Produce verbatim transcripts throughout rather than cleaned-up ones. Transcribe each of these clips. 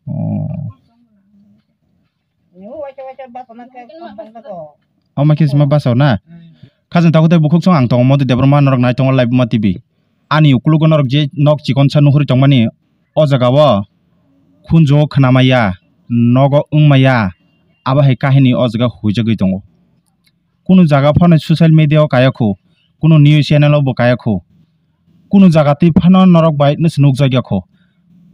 Oh. Omo khe sima basa o na? Khajang takhuk tei bukhuk song ang tongo Modi Debbarma, norok nai tongo Laibuma T V. Ani ukulugo norok je nok chikonsa nuhuri tongmani, o jaga o khunju o khwnamaya, nogo wngmaya, abo hai kahini o jaga huijagwi tongo. Kunu jaga phano social media o kaya khu, kunu news channel o bo kaya khu, kunu jaga twi phano norok bai nukjakya khu.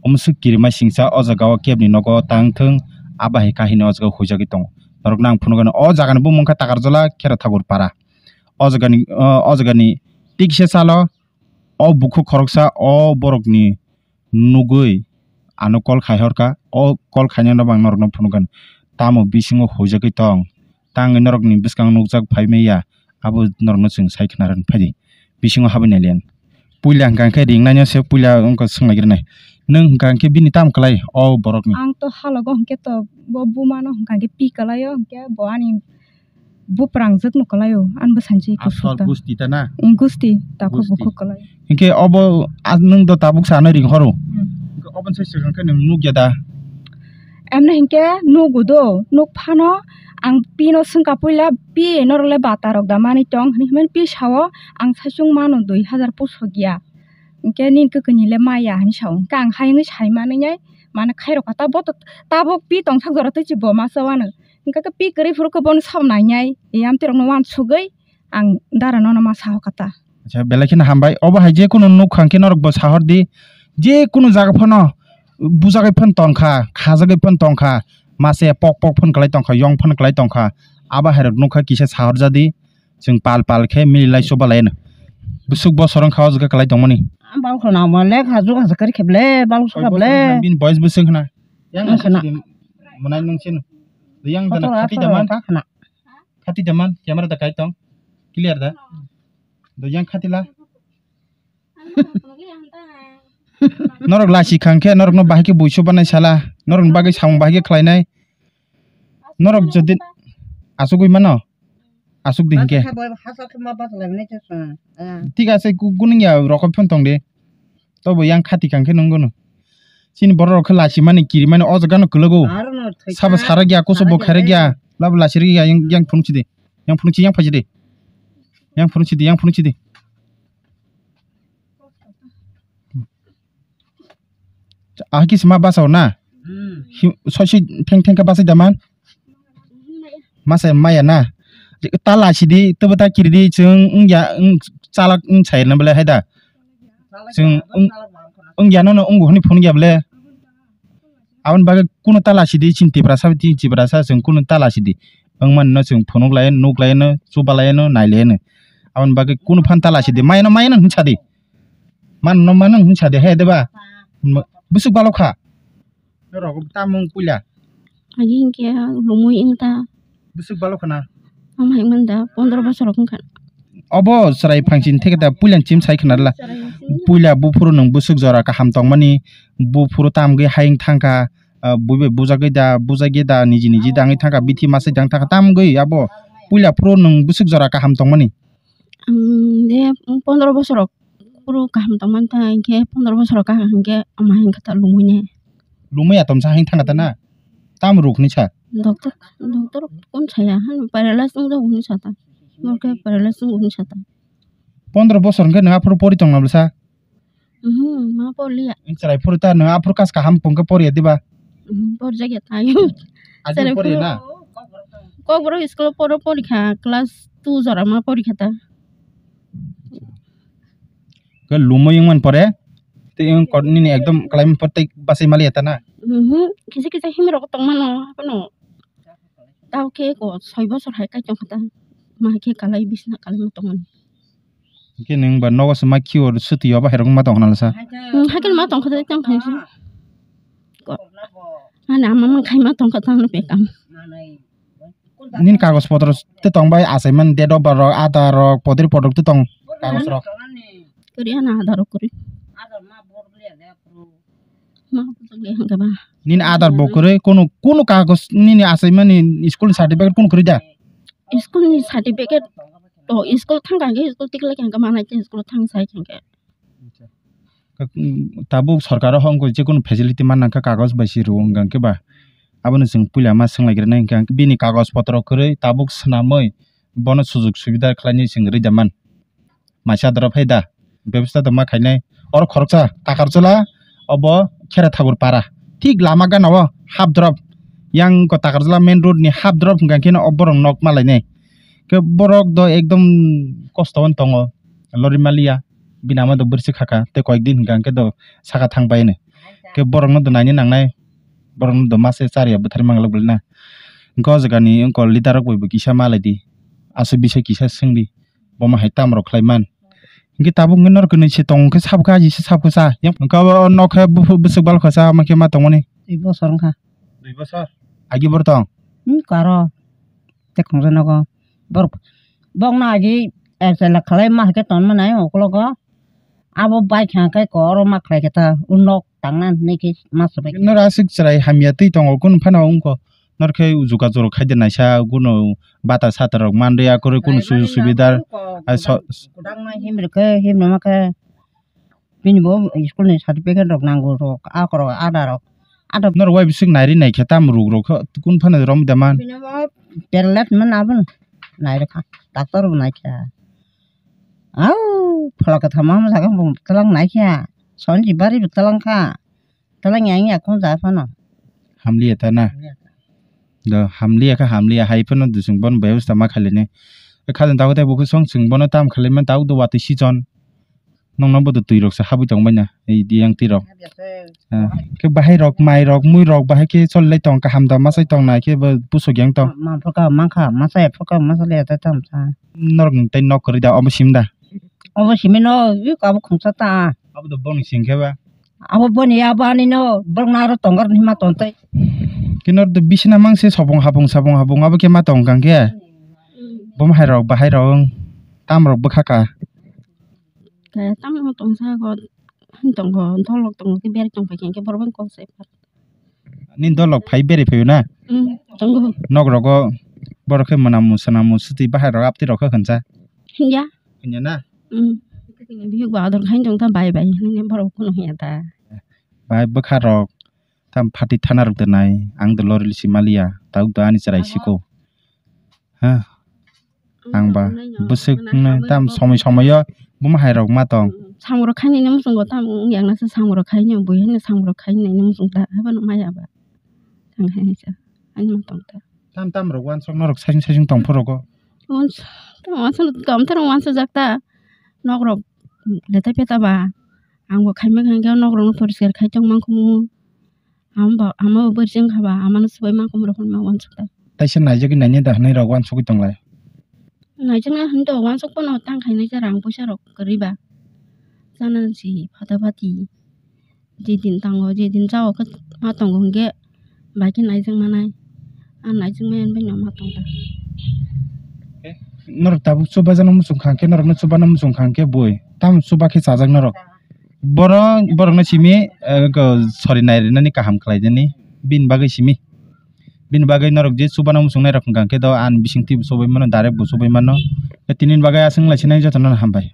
Omo swk kirima singsa o jaga o kebni nogo tang thung, abo hai kahini o jaga huijagwi tongo. Norok no ang phunukgano o jaga ni bumung khe Takarjala Khera Thakur Para. O jaga ni, o, o jaga ni tikse salo o bukhuk khoroksa o borok ni nugwi ano call khai hor kha. O call khainai no bo ang norok no phunukgano. Tamo bisingo huijagwi tong. Tangwi norok ni bwskango nukjak phai manya. Abo norok no chwng sai khna rwna phai di. Bisingo habwi nai le. Puila hwnkha khe ring nai no se puila wngkha swng lai rwnai. Nwng hwnkha khe bini tamo kwlai o borok ni? Ang to halogo hwnkhe to bo buma no hwnkha khe pi kwlai o hwnkhe bo ani buprang jwk no kwlai o, ani bwsai se asol kusuta. Gusti ta na? Ing gusti, takhuk gusti. Bukhuk kwlai. Hinkhe obo a-, nwng do tabuk sa nai ring horo. Hmm. Hinkhe obo se swkang khe nwng nukya da? Emne hinkhe nugo do, nuk phano ang pino swngkha puila, "Pi, norok le bata rok da manwi tong?" hwnwi hwnmani pi sao, ang saichung mano dui hazar pusok ya. Hinkhe nini kwkwi ni le maya hwnwi sao. Hinkhe ang hayungwi sai manwi nai, mane khairok kha ta bo to tabuk pi tongthak jora twi chi bo ma cha wano. Hinkhe khe pi kwrwi phuru khe bono sabo nainai, e amtwi rokno uansugwi ang dara nono ma saho kha ta. Acha, belai kheno hambai. Obo hai je kunu nukha hwnkhe norok bo sahor di, je kunu jaga phano bujagwi phano tongkha, khajagwi phano tongkha, mase pok pok phano kwlai tongkha, yong phano kwlai tongkha, abo hai rok nukha kisa sahor jadi, chwng pal pal khe mili lai chuba lai no. Bwswk bosor wngkha o jaga kwlai tongmani. Ang bal khna mo le kha juga sa kari kheble bal kha ble. Bini boys bwswk khna. Yang khna. Mwnai nung sin. Yang dana khati daman. Khati daman, camera da kai tong. Clear da? Do yang khati la. Norok lasi khang khe, norok no bahai khe buisu banai sala. Norok ni bagwi samung bahai khe khlai nai. Norok jodi asugwi mano? Asuk di hinkhe. Thik ase, ku-, kuning ya rokoi phone tong de. Tobo yang khati kang khe nung gono. Chini borok rok khe lachimani kirimani o jaga no kwlago. Sabo sarak ya, kusu bo khairek ya. Labo lachirek ya, yang, yang phunuk chidi. Yang phunuk chi, yang phaji di. Yang phunuk chidi, yang phunuk chidi. Ahai khe sima basa o na? Hmm. Hi-, sosi theng theng khe basai da man? Masa maya na? Ta lasi di, tobo ta kiri di, chwng wngya, wng chalak wng sai rwna bwle hai da? Chwng wng, wngya no no wng hwnwi phunukya bwle? Aboni bagwi kunu ta lasi di, chini Tiprasa, chini Tiprasa chwng kunu ta lasi di. Wngmani no chwng phunuk lai, nuk lai no, chuba lai no, nai lai no. Aboni bagwi kunu phan ta lasi di, maya no, maya no hwnsa di. Man no mano hwnsa de he deba. Bwswk balok kha. Norok tamung puila. Agi hinkhe lumui wngta. Bwswk balok khna. Ama hai manda pondro bosor wngkha. Obo chwrai phangchin theke da puila chim sai khna rwla. Puila buphuru nwng bwswk jora kaham tongmani, buphuru tamgwi hayung thangkha, ah, buibai bujagwi da, bujagwi da, niji niji dangwi thangkha, bithi masai dang thangkha, tamgwi abo puila phuru nwng bwswk jora kaham tongmani. Ang de pondro bosor phuru kaham tongmani ta, hinkhe pondro bosor kaham hinkhe ama hinkhe ta lumui ne. Lumui atom sa hing thangkha ta na? Tam ruk ni sa? Doctor, doctor kun saya han paralyze wng jago hwnwi sa ta. Mor khe paralyze wng jago hwnwi sa ta. Pondro bosor hinkhe nwng aphuru pori tong na bwsa? Mhm, ma porliya. Nwng chwrai phuru ta nwng aphuru kas kaham pung khe poriya diba? Mhm, porjak ya tayo. Aji chwrai poriya phuru na? Kokborok school poro porikha, class two jora ma porikha ta. Khe lumui wngmani pore tei wng kor nini ekdom kwlai mani pore tei bachai maliya ta na? Mhm, kisa kisa himrok tongmano, haphano. Tao khe ko soi bosor hai kai tongkha ta. Ma hai khe kalai bisna kalai ma tongmani. Hwnkhe nwng ba nogo se ma khio swtwi obo hai rok ma tongkha na lasa? Hmm, hai khe ma tongkha ta tang khaisi. Ko. Ani ama mang khai ma tongkha ta no pekam. Nini kagoj potro tei tong bai achaimani date of birth rok, Aadhaar rok, podri podok tei tong kagoj rok. Kwrwi ani Aadhaar rok kwrwi. Ma bujak le hwnkhe ba. Nini Aadhaar bo kwrwi, kunu, kunu kagoj nini achaimani school ni certificate kunu kwrwi da? School ni certificate to school thangkha hwnkhe school tikla khe hwnkhe manai khe school thang sai khe hwnkhe. Tabuk sorkaro hwnkhe jekunu facility manna khe kagoj bai se rwo hwnkha khe ba, abono chwng puila ma swnglaigwrana hwnkha khe bini kagoj potro kwrwi tabuk swnamwi bono sujug subida khlainai chwng rwida man. Maisa adra phai da, bebostha da ma khainai. Oro khoroksa Takarjala, obo Khera Thakur para, thik lama gana o hap drop, yang ko Takarjala main road ni hap drop hwnkha khe no o borok nok ma lainai. Khe borok do ekdom kosto o tongo, lori maliya, bini ama do bwrwswk khaka tei koyek din hwnkha khe do saka thang pai no. Khe borok no do naina nangnai, borok no do masa chariya bwthar manglak bwlai na. Hwnkhe o jaga ni wngkol leader rok bai bo kisa ma lai di, aswk bisai kisa swng di. Bomo hai tamo rok khlai man. Hwnkhe tabuk hwnkhe norok kwnwi se tong khe sabo khe aji se sabo khe cha. Yang hwnkhe abo nok khe bwswk bal kha cha ma khe ma tongmani. Dui bosor wngkha. Dui bosor? Agi bor tong? Hmm, karo. Te khongsa nogo. Borok bokno agi ek chela khlai ma hai khe ton manai ukologo. Abo bai kha khe koro ma khlai khe ta u nok tangna hinwi khe ma swbai. Noro aswk chwrai hamya twi tongo kunu phano wngkho. Nor khe juka jorok khai de naisa kunu bata sata rok man rwya kwrwi kunu sujug subida. Ai so- Kudang nai himri khe himri ma khe bini bo school ni certificate rok nango rok akorok ada rok. Ada nor wai bisik nai ri nai khe tam ruk rok khe kun phano rom da man. Bini bo perlet man abun nai rwkha doctor bo nai kha. Au phola kwtham ma jaga bo twlang nai kha. Sonji bari bo twlang kha. Twlang yang ya kun ja phano. Hamliya ta na. Do hamliya kha hamliya hai phano dusung bon bebostha ma khailini. Khajang tago tei buku song chwng bono tam khailai man tago do watwi sichon. Nongno bodo twi rok se habwi tong baina. Ei di yang twi rok. Khe bahai rok mai rok mui rok bahai khe choli lai tong kaham da masai tong nai khe bo pusuk yang tong. Ma phoka mankha masai phoka masai le ta tam sa. Norok tei nok kwrwi da obo sim da. Obo simi no wi abo khungsa ta. Abo do boni sing khe ba. Abo boni ya bani no borok na aro tongar ni ma ton tai. Khe nor do bisina mang se sobong habong sabong habong abo khe ma tong kang khe. Bom hai rok bahai rok tam rok bwkha ka. Kaya tamo tongsa ko, tongko, dolok tongko, khe beri tongpai khe, khe borok bang kok se. Nini dolok phai beri phaio na? Hmm, tongo. Nok rogo borok khe mwnamu swnamu swtwi bahai rok aptwi rok khe hwnsa. Hinya. Hinya na? Hmm. Bihik ba ador khain tong ta bai bai, nini borok kuno hinya ta. Bai bwkha rok tam phatwi thana rok de nai, ang de lorili si maliya, tabuk do ani chwrai siko. Ha. Ang ba bwswk tam somoi somoio buma hai rok ma tong. Samung rok khainai no muchungo tam wng yang nasa samung rok khainai bui haino samung rok khainai no muchung ta haibo no maya ba. Tang hai hai sa haino ma tong ta. Tam tam rok wansok norok saising saising tong phuru rok. Wansok tam tam rok wansok jak ta nok rok leta peta ba ang bo khaima khankhe nok rok no poriskar khai tong mankhumu. Amo ba, amo bo bwrwi wngkha ba, amano swbai ma khum rok hwnma uansuk ta. Taisa naijagwi naina da hwnwi rok uansugwi tonglai. Naijaknai hwn to uansuk pono tang khainai je rang puisa rok kwrwi ba. Chana si phata phati. Je din tango, je din chao khe ma tongo hwnkhe bai khe naijak manai. A naijak maya hwnbai no ma tong ta. Norok tabuk chubajakno muchung kha hwnkhe, norokno chubana muchung kha hwnkhe bui. Tamo chuba khe chajak norok. Boro, borokno simi, eh, ko, sori nai rinani kaham khlai dini. Bini bagwi simi. Bini bagwi norok je chubana muchung nairok hwnkha khe do ani bisingtwi bo chubai mano, direct bo chubai mano. Tei tini bagwi aswk wng lai sinai jotono hambai.